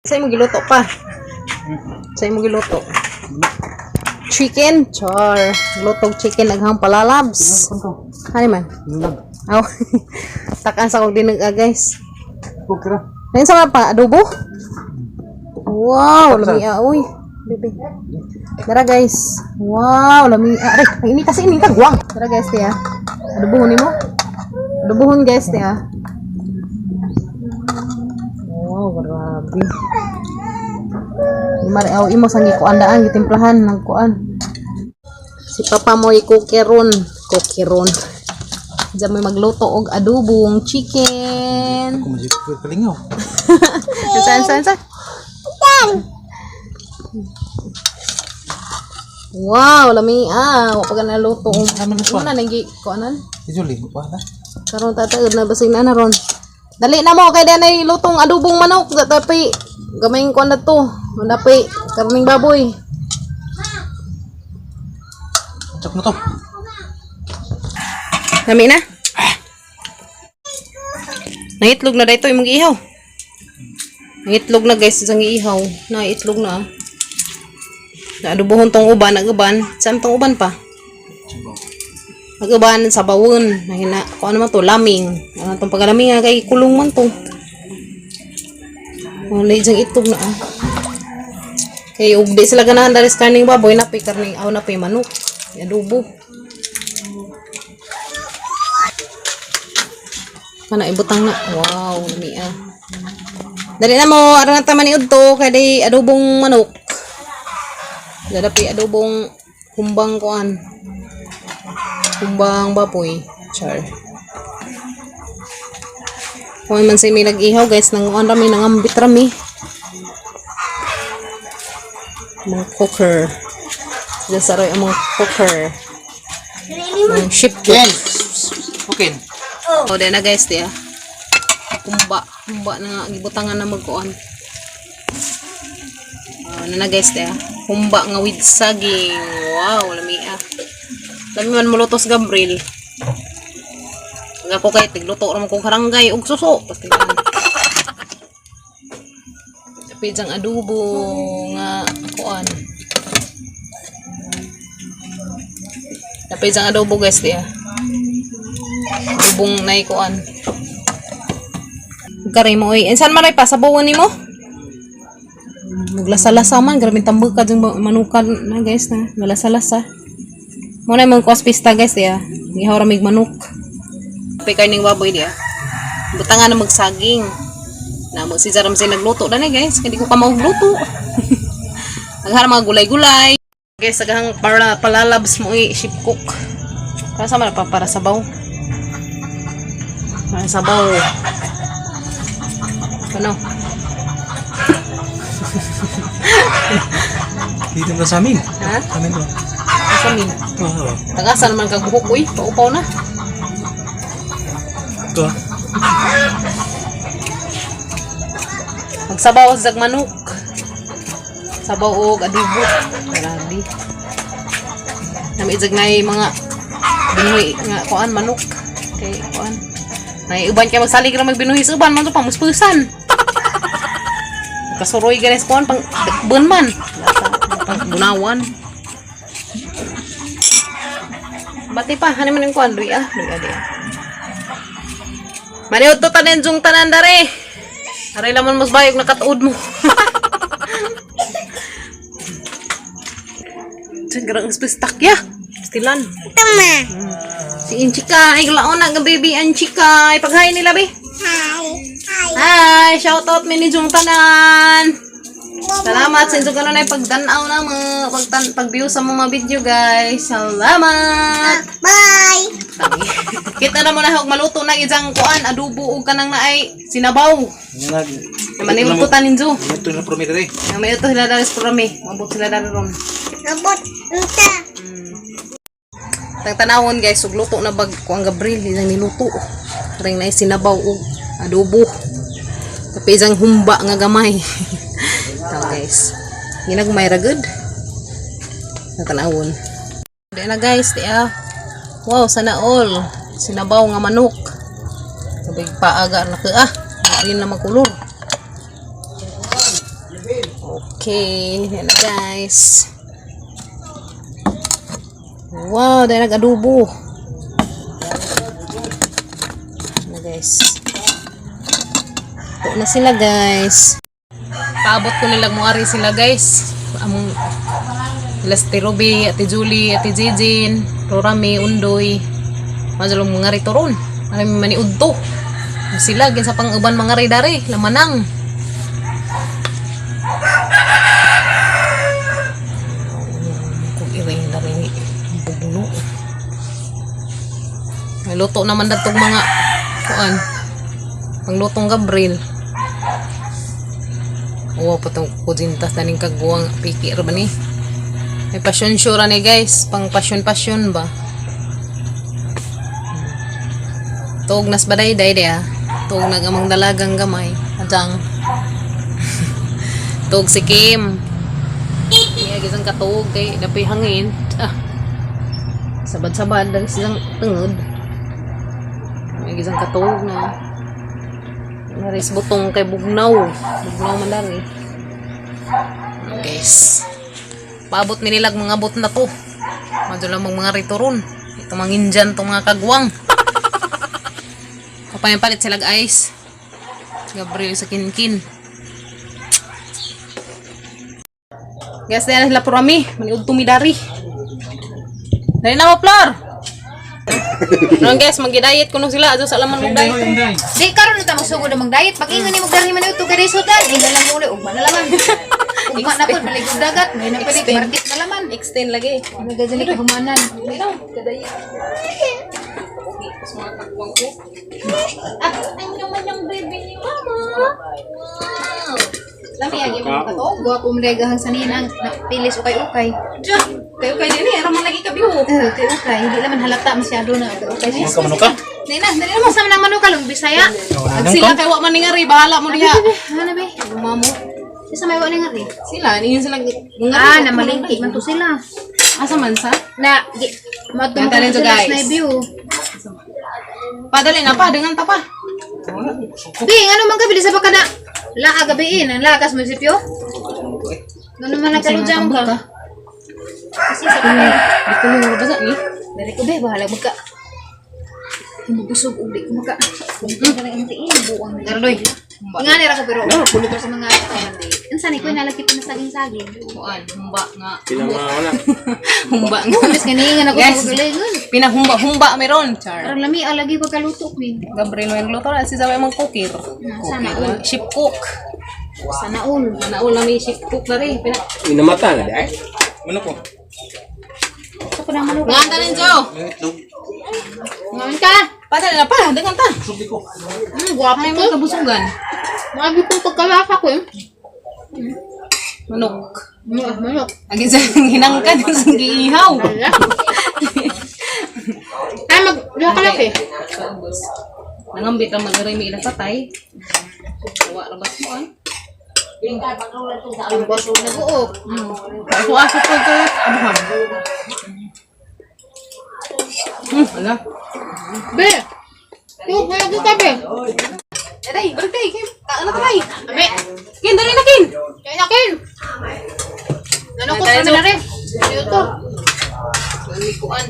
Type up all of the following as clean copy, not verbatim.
Sa imo giluto pa? Sa imo giluto? Chicken, char. Lutog chicken naghang palalabs. Hani man? Aw. Takaan sa kog dinig ah, guys. Okay ra. Ngayon sa mga pa adobo? Wow, lami ah, uy. Bebe. Tara, guys. Wow, lami ah. Aray, ang ini kasi ini kagwang. Tara, guys, tiya. Adobohon nimo. Adobohon, guys, tiya. Wow, grabe. Di mari aw imo sang gikuan daan gitimplahan ng kuan. Si Papa mo ikukiron, kukiron. Diyan may magluto og adobong chicken. Ako majik ko kalingaw. Saan, saan, saan? Wow, lami ah. Wa pa ka naluto. Ano na Ano na nagi kuanan? Si Julie, pa na. Karon tataod na basig na na ron. Dali na mo kay danay lutong adobong manok tapi gamay kuan na to. Mandapi karning baboy. Chak na to. Lami na. Nangitlog na dito imong ihaw. Nangitlog na, guys, isang ihaw. Na itlog na. Ah. Naadubohon tong uban, nag-uban. Saan tong uban pa? Nag-uban sa bawon. Nahina, kung ano man to, laming. Ano tong pagalaming nga kay kulong man to. Wala isang itlog na ah. Kay ug di sila ganahan dari sa karning baboy, napi karning aw napi manok. Adobo. Kana ibutang na. Wow, lami ah. Dali na mo, aron na taman ni udto kay day adobong manok. Dadapi adobong humbang kuan. Humbang baboy. Char. Kung man sa may nag-ihaw, guys, nanguan rami, nangambit rami. Mga cooker. Diyan sa roy ang mga cooker. Mga ship cook. Ken. Okay. Oh, dahil na, guys, diya. Humba. Humba na nga. Gibutangan na magkuan. Oh, na na, guys, diya. Humba nga with saging. Wow, lami ah. Lami man mulutos Gabriel. Pag ako kay tigluto ra man kong karanggay og suso. Pastilan. Tapi diyang adobo nga kuan. Tapi diyang adobo, guys, diya. Adobong nay kuan. Kare mo oy. Insan man ay pa sabawan nimo? Naglasa-lasa man grabe tambok ka jung manukan na, guys, na. Nalasa-lasa. Mo na mong kuas pista, guys, diya. Gihaw ra mig manok. Pe karning baboy diya. Butangan na magsaging. Na mo si Jaram say nagluto na ni, guys. Kay di ko pa maugluto. Naghara mga gulay-gulay. Guys, sagahang para palalabs mo i ship cook. Para sa man pa para sabaw. Para sabaw. Ano? Dito na sa amin. Ha? Sa amin to. Asa min? Ito. Ah, Tagasa naman kag buhok uy, paupaw na. Ito. Ah. Magsabaw sa manok. Sabaw og adobo. Grabe. Nami jag nay mga binuhi nga kuan manok. Kay kuan. Nay uban kay magsalig ra magbinuhi sa uban man to pamuspusan. Kasuroy ganis kuan pang dakban man. Pang bunawan. Bati pa, hani man yung kuan, luya, luya diya. Maniod to tanan jung tanan dare. Aray laman mas bayog nakatuod mo. Diyan garang spestak ya. Stilan. Tama. Si Inchika, ay laon na nga baby Inchika. Ipaghay nila be. Hi. Hi. Hi, shout out mi ni Jung tanan. Salamat sa inyong kanunay pagdanaw na mo, pagtan pag-view sa mga video, guys. Salamat. Bye. Tangi. Kita na mo na og maluto na isang kuan adobo og kanang naay sinabaw. Nag. Naman yung tutan ninyo. Ito na promete eh. May ito sila dari sa programa. Mabot sila dari ron. Robot. Unta. Tang tanawon, guys, ug luto na bag ko ang Gabriel isang niluto. Ring na sinabaw og adobo. Tapi isang humba nga gamay. Taw, guys. Ginagmay ra gud. Tang tanawon. Di na, guys, di ah. Wow, sana all. Sinabaw nga manok. Sabay paaga na ka ah. Green na makulor. Okay, yan na guys. Wow, dahil nag-adobo. Yan na guys. Ito na sila guys. Paabot ko nilang muari sila guys. Among sila si Ate Ruby, Ate Julie, Ate Jijin, Rorami, Undoy. Madalong mga rito ron. Marami maniudto. Sila, ginsa pang uban mga ridari, lamanang. Kung iring na rin bugno. May luto naman datong mga kuan. Panglutong Gabriel. Uwa pa tong kujintas na ning kagbuwang piki ra ba ni? May passion show ra ni guys, pang passion passion ba? Tuog nas baday day dia. Tuog nag amang dalagang gamay. Adang. Tuog si Kim. Iya gisang katuog kay dapay hangin. Ah. Sabad-sabad dahil silang tungod. May gisang katuog na. Naris butong kay bugnaw. Bugnaw man dari. Guys. Paabot mi nilag mga bot na to. Madula mong mga rito ron. Ito mga Indian, itong mga kagwang. Kapayampalit sila ice. Gabriel sa kinkin. Guys, dahil sila purami. Maniud tumidari. Dali na mo, Flor! Ron guys, mag-diet kuno sila. Ato sa alaman mo diet. Di karon na ta magsugod ang mag-diet. Pag ingon ni magdarhi man ito kay sudan, ingon lang mo uli ugma na laman. Ugma na pud maligog dagat, may na pud market na laman. Extend lagi. Ano gadali ka humanan? Mas mga kagwang ko. Ah, ay naman yung baby ni Mama. Wow. Lami ang imong katog, guwapo mo dahil sanin ang pilis ukay-ukay. Diyan. Kayo kayo din eh. Ramon lagi kabiho. Eh, ukay-ukay, hindi naman halata masyado na ukay-ukay. Ano ka manuka? Dali na, dali na mo sa manang manukal, ang Bisaya. Ag sila kay wa man ni ngari, bahala mo diha. Ano be? Mamo. Sa may wa ni ngari. Sila, niyon sila ngari. Ah, na malingki man to sila. Asa man sa? Na, gi, matungkol Ganun to, sila guys. sa view. Padali na pa, dengan ta pa. Bi, ano man gabi sa baka na laa gabi in, ang lakas munisipyo. Ano man nagkaludyan ka? Kasi sa kanila. Di ko mo basa ni. Dari ko be, bahala magka. Mabusog uli ko maka. Kung ang tiin, buwang na. Dardoy. Nga nira ko pero sa mga Unsa ni ko nalaki pa na saging-saging. Kuan, humba nga. Pinamawala. Humba nga. Mas ganingan ako Guys. sa galingon. Pinahumba-humba meron, char. Parang lami alagi pagkaluto ko eh. Gabriel may nagluto na si Zaway mang kukir. Sana all. Ship cook. Sana all. Sana all na may ship cook na rin. Pina Inamata na dahil. Manok ko. Sa pa naman Nga tanin Jo. May itlog. Ngayon ka. Padali na pa, dengan ta. Busog di ko. Guwapo Ay ko. mo kabusugan. Mga kong pagkalasa ko eh. Manok. Manok, manok. Agi sa hinangkan sa giihaw. Wala. Ay, mag... Laki-laki. Nangambit ra man rin may ilang patay. Wa ra bas mo an. Ang boss na buok. Ako aso ko ko abuhan. Ala. Be! Tuk, may ka, be. Aday, balik tay. Ano tay? Ame! Kin dali na kin. Kaya na, Kin! Ano ko, Dali, kami na rin. Dito. Likuan.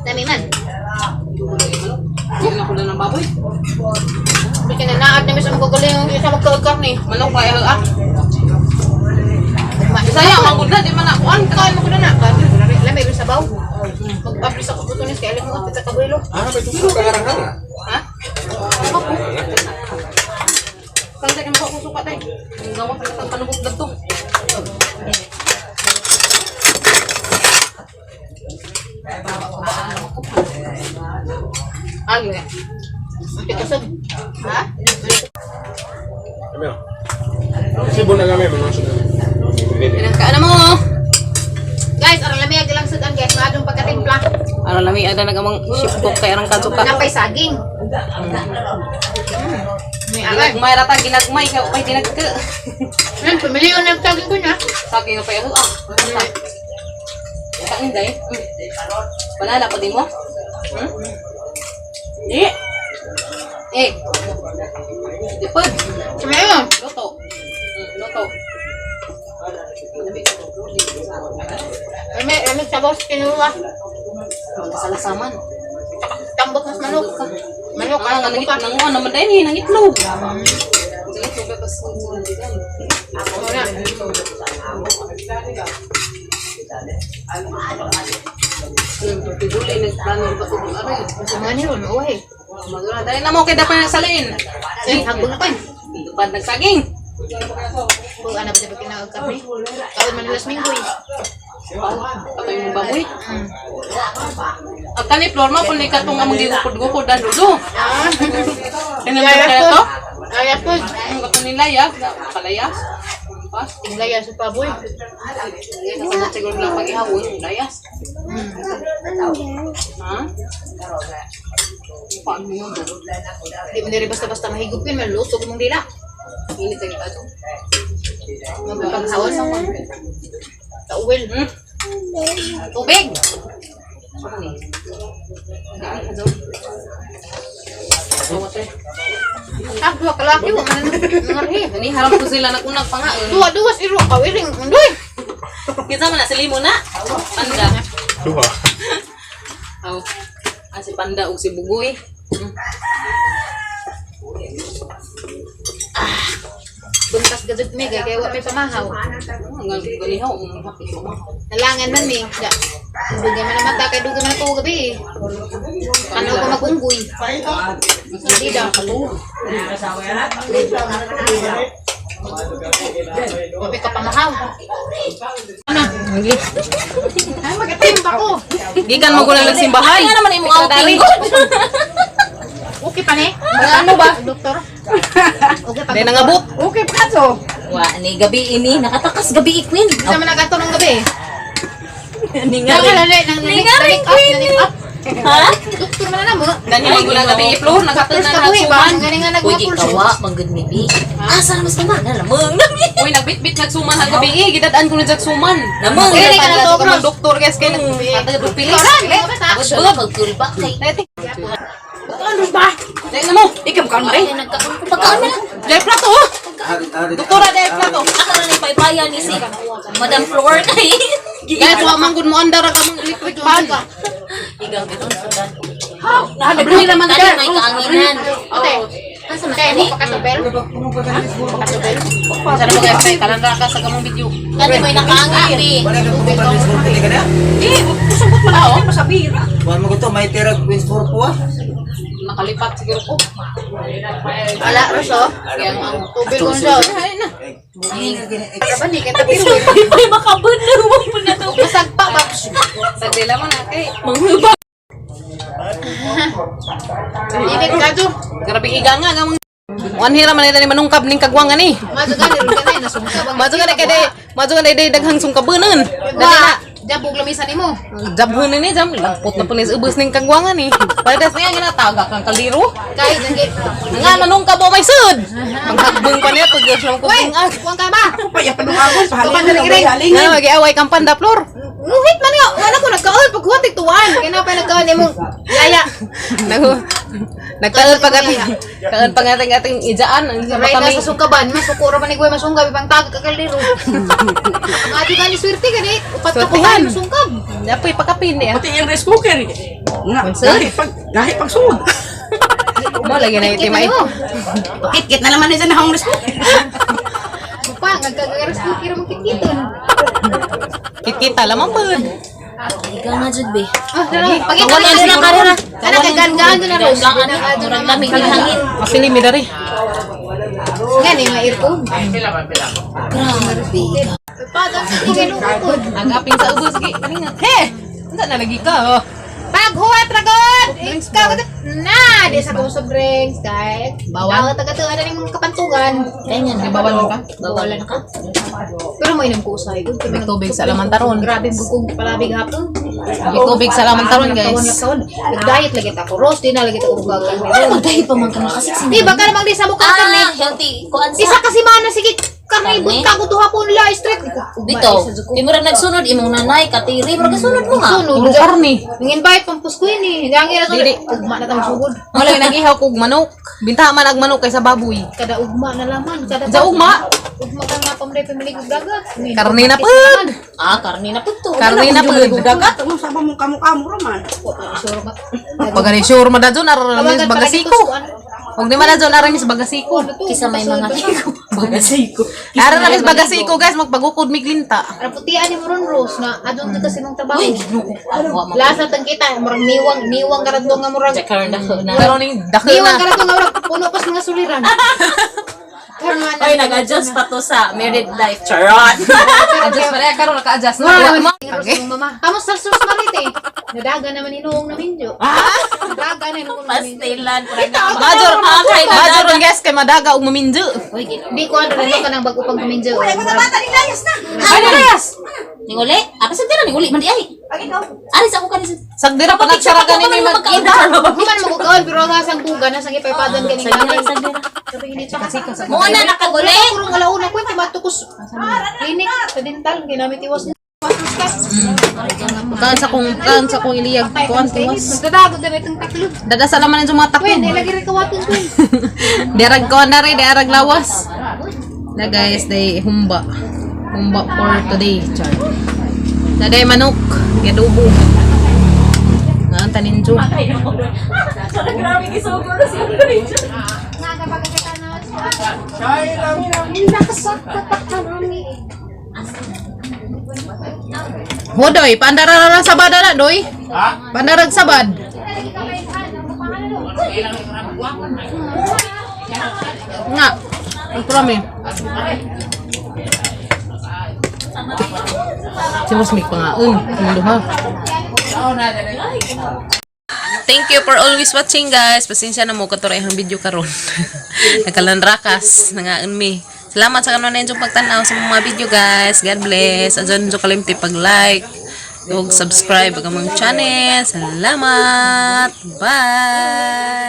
Dami man. Hindi na ko na ng baboy. Hindi ka na naad na sa magagaling ang isa magkaagkar ni. Manok kaya ah. Bisaya ang gud di man na kuan. Kain mo ko na na. Lami, ibig sabaw. Mag-ablis ako butonis kaya alam mo ang tita kabuelo. Ah, may tusok ka karang Ha? Pantay ka mo suka tay. Ang gawa ka ng panubok dagto. Ay, Tika Ha? Kami ah. Sibo na kami, mga sunod. Pinangkaan na mo. Guys, aron lami ang ilang sudan guys. Maadong pagkatimpla. Aron lami ada nagamang ship cook kay arang kadsuka. Napay saging. May aray. Ginagmay rata ginagmay kay upay dinagke. Nan, pamilyo na ang saging ko na. Saging upay ah. Kain day. Banana pa di mo? Di. Eh. Dipod. Samayo. Luto. Luto. Rami, rami sa boss, kinuha. Kasalasaman. Tambok mas manok. Manok, Ah, ano nangit ka? nanguha naman dahil eh, nangitlog. Sige, tubig pas. Wala. Piguli, nagplano ba ito kung aray? Sumani ron, uwi. Magura, dahil na mo kay dapat nagsalin. Ay, hagbong na pa. Lupad nagsaging. Kung ano ba sa pagkinawag kami? Kaon man alas minggo eh. Patay mo baboy. Ang kani floor mo kung katong among gigukod-gukod dan dudo. Ah. Kaya naman kaya to? Kaya po. Ang katong nilayas, kalayas. Pa? Tinglaya sa paboy. Kasabot siguro lang pag-ihawon, layas. Ha? Paano yun? Di mo diri basta-basta mahigop yun, malusog mong dila. Init ang ito. Mapaghawan sa mga. Tauwil. Tubig! Ah, duha ka laki, wa man nangarhi. Ani haram ko sila nagunag pa nga. Eh. Duha, duha, iro ka, wiring, undoy! Kinsa man na si Limo na? Panda. Duha. Aw. Ah, si Panda ug si Bugoy. Buntas gazot mi, kay wa may pamahaw. Ang ganihaw, ang happy ko. Nalangan man mi. Da. Dugay man ang mata, kay dugay man ako gabi. Ano ko magunggoy. Hindi daw. Wa may kapamahaw. Ano? Ay, magatimba ko. Gikan mo gulang simbahan. Ay, nga naman imong outing. Okay pa ni? Mga ano ba? Doktor? Okay pa. Dahil nangabot. Okay pa to. Wa ni gabi ini nakatakas gabi i, Queen. Sa man nagato ng gabi. Ni nga rin. Nang Ni nga rin, Queen. Up. Ha? Doktor man na mo. Dani mo gulang gabi i-floor, naghatod First na ka buhi ba? nagsuman. Gani nga Uy, nagmapulso. gikawa, manggod ni bi. Asa na mas mama na lamang nami. Uy, nagbitbit nagsuman ha gabi eh. Gidadaan ko na sa suman. Namang. Kaya Kaya ka na na to ng doktor guys kay nagpatag pilis. Wala kag kulba kay. Dahil na mo. Ikaw kaon mare. Ay, nagkaon ko pagkaon na lang. Dahil plato oh. Doktora dahil plato. Ako na ni paypayan ni si Madam Flor kay. Guys, wa man gud mo andar ka mong electric fan. Igaw giton sudan. Abri naman Kani ka. may kaanginan. Ate, Asa man kaya kani? mo pakasabel? Pakasabel? Sana mo guys, kay kalandra ka sa kamong video. Kani may nakaangin bi. Eh, kusabot man ako masabira. Buwan mo ko to, may tira Queens 4 po ah. Nakalipat siguro ko. Wala, Roso. Kaya ang Tubig ko siya. Ay na. Ba ni kay tapiro. Paypay makabuno mo po na to. Masagpa ba? Sagdila mo na kay. Manghubag. Init ka do. Grabe iga nga gamong. Wanhira man ni manungkab ning kagwangan ni. Mazo gani ron kanay nasungkab. ang- Mazo ka kay mazo ka day daghang sungkabunan. Dali na. Jabog lamisan nimo. Jabhon ni jam lagpot na po ni sa ubos ning kagwangan ni. Paredas niya ginataga kang kaldero. Kay nanggi. Nga manungkab o may sud. Panghagbong pa niya pag siya ko Uy, bungag. kuwang ka ba? Paya panuagon pahalingan na way halingan. Nga magiaway kang panda floor. Nguhit man nga, wala ko nagkaon paghuwat tuwan. Kaya na pa nagkaon imong yaya. Nagu nagkaon pa ating kaon pa ating ating ijaan ang sa Right na kami. sa sungkaban, masuko ra man ni Gwe masungkab ibang tag ka kaldero. Ang adi gani swerte gani, upat ka Swertihan. kuhan masungkab. Dapoy pakapin niya. Pati yung rice cooker. Nga, gahi pag sud. Mo lagi na itim ay. Kit-kit na naman ni sa nahong rice cooker. Pa, nagkagaras ko kira mong kitkiton. Kitkita lamang pud. Ikaw nga jud bi. Ah, tara, pagita Wala na na karera. Kana kay gaan na ros. Gaan murag lamig ng hangin. Mapili mi dari. Gani nga aircon. Grabe. Pa, dan ko ginukod. Ang aping sa ubos gi. Kaninga. He. Unsa na lagi ka? Oh. Paghuwat ragon! Ikaw na di sa kong soft drinks kay bawal taga to ana ning kapantugan. Kaya nga na. Bawal ka? Bawalan ka. Pero mo inom ko usay gud. May tubig sa laman taron. Grabe bugkong palabig hapon. May tubig sa laman taron guys. Nag-diet lagi ta ko. Rose di na lagi ta ko gagan. Ano magdahil pa man ka makasiksi. Di ba ka namang di sa mukha Ah, ni? healthy. Kuan sa. Isa kasi mana sige Karne Karne? buntag ko duha po nila street. Dito, di mo rin nagsunod imong nanay katiri, murag kasunod mo ha. Sunod. Puro karne. Nang invite pang pusko yun eh. Ang ira Dili. sunod. Ugma na tang sugod. Wala yung nag-ihaw kog manok. Binta man ag manok kaysa baboy. Kada ugma na laman. Kada Sa ugma. Ugma ka nga pamre pamilig og dagat. Karne na pud. Ah, karne na pud to. Karne na pud. Dagat mo sa mong kamo-kamo ra man. Sure ba? Pagani sure madadyon aron Tawagan mis para dito bagasiko. sa kuan. Huwag di madadyon aron mis bagasiko. Ano to? Kisa may mga bagasiko. Aron na mis bagasiko guys, magpagukod miglinta. Ara putian ni Moron Rose na adon ka kasi mong trabaho. Uy, ginoo. Wa Last na tang kita, murag niwang, niwang karadto nga murag. Karon dako na. Pero ning dako Niwang na. karadto nga murag puno pas mga suliran. Karon nga Oy, nag-adjust pa to sa married life. Charot. Adjust pa rin karon naka-adjust na. Wow, Wa- okay. Mama. Kamo sa sus marit eh. Nadaga naman hinuong na minyo. Nadaga na hinuong na minyo. Pastilan. Major, major ang guys kay madaga og maminjo. Uy, ginoo. Di ko ano rin ka nang bago pag minyo. Mga bata ni layas na. Ay, layas. Ninguli? Apa sa tira ninguli man di ay. Aris ako kanis. Sagdira pa nagsara gani may magkita. Di man magukaon pero ang asang buga na sang ipaipadan kaning Sagdira, nanay. sagdira. Kasi Mo na nakaguli. Puro alauna ko yung matukos. Clinic sa dental ginamit iwas na. Kaan sa kong iliyag kuan tiwas. Magdadago na itong taklog. Dada sa laman yung mga Kwen, taklog. ilagi rin kawaton kwen. Derag ko na rin, derag lawas. Na guys, day humba. Humba for today, char. Na day manok, gadubo. Na ang taninjo. Grabe gisugo na siya. Hodoy, pandara na sabad na doy. Ha? Pandarag sabad. Nga. Ang kurami. Si Musmik pa nga. Ang duha. Thank you for always watching guys. Pasensya na mo katuray ang video karon. Nagkalanrakas nangaon mi. Salamat sa kanon ninyong pagtan-aw sa mga video guys. God bless. Adyon ninyo kalimti pag-like ug subscribe ang among channel. Salamat. Bye.